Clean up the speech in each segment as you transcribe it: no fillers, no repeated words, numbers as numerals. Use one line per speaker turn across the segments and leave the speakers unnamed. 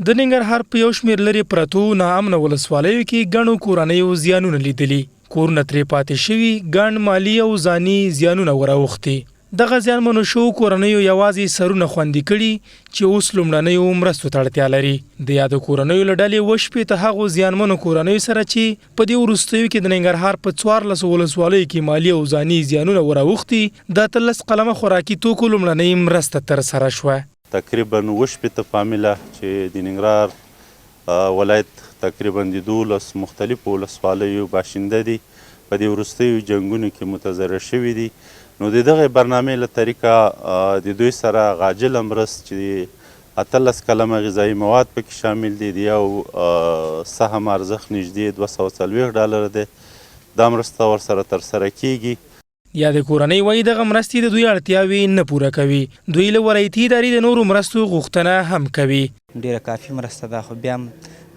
د ننګرهار په یو شمېر لرې پرتو ناامنه ولسوالیو کې ګڼو کورنیو زیانونه لیدلي، کورونه ترې پاتې شوي، ګڼ مالي او ځاني زیانونه ور اوښتي. دغه زیانمنو شوو کورنیو یوازې سرونه خوندي کړي چې اوس لومړنیو مرستو ته اړتیا لري. د یادو کورنیو له ډلې 67 هغو زیانمنو کورنیو سره چې په دې وروستیو کې د ننګرهار په 14 ولسوالیو کې مالي او ځاني زیانونه ور اوښتي، د 18 قلمه خوراکي توکو لومړنۍ مرسته ترسره شوه.
تقریباً 67 فامیله چې د ننګرهار ولایت تقریباً د 12 مختلفو ولسوالیو باشنده دي، په دې وروستیو جنګونو کې متضرر شوي دي. نو د دغې برنامې له طریقه د دوی سره عاجله مرست چې 18 قلمه غذایي مواد پکې شامل دي، د یو سهم ارزښت نږدې 240 ډالر دی، دا مرسته ورسره ترسره کیږي.
یادې کورنۍ وایي دغه مرستې د دوی اړتیاوې نه پوره کوي. دوی له ولایتي ادارې د نورو مرستو غوښتنه هم کوي.
ډېره کافي مرسته ده، خو بیا هم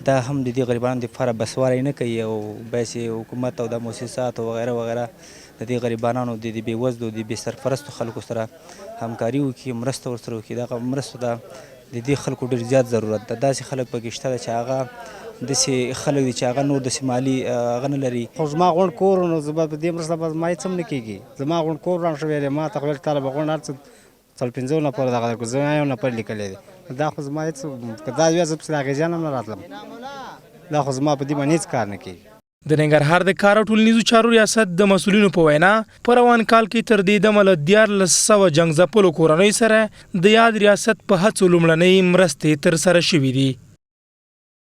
دا هم د دې غریبانو دپاره بسوالی نه کوي او باید چې حکومت او د موسسات او وغیره وغیره د دې غریبانو، د دې بېوزلو، د بې سرپرستو خلکو سره همکاري وکړي، مرسته ورسره وکړي. دغه مرستو ته د دې خلکو ډېر زیات ضرورت ده. داسې خلک پکې شته چې هغه داسې خلک دي چې هغه نور داسې مالي هغه نه لري.
خو زما غونډ کور نو زه به په دې مرسته به زما هېڅ هم نه کېږي. زما غونډ کور وران شوی دی، ما ته خو ویل چې تاله به غونډ هر څه څلور پنځه نفره دغه درکړو، زه یو نفر لیکلی دی. دا خو زما هېڅ که دا وی زه پسې د هغې زیان هم نه راتلم. دا خو زما په دې باندې هېڅ کار نه کېږي.
د ننګرهار د کار او ټولنیزو چارو ریاست د مسؤلینو په وینا په روان کال کې تر دې دمه له 1300 جنګ ځپلو کورنیو سره د یاد ریاست په هڅو لومړنۍ مرستې ترسره شوې دي.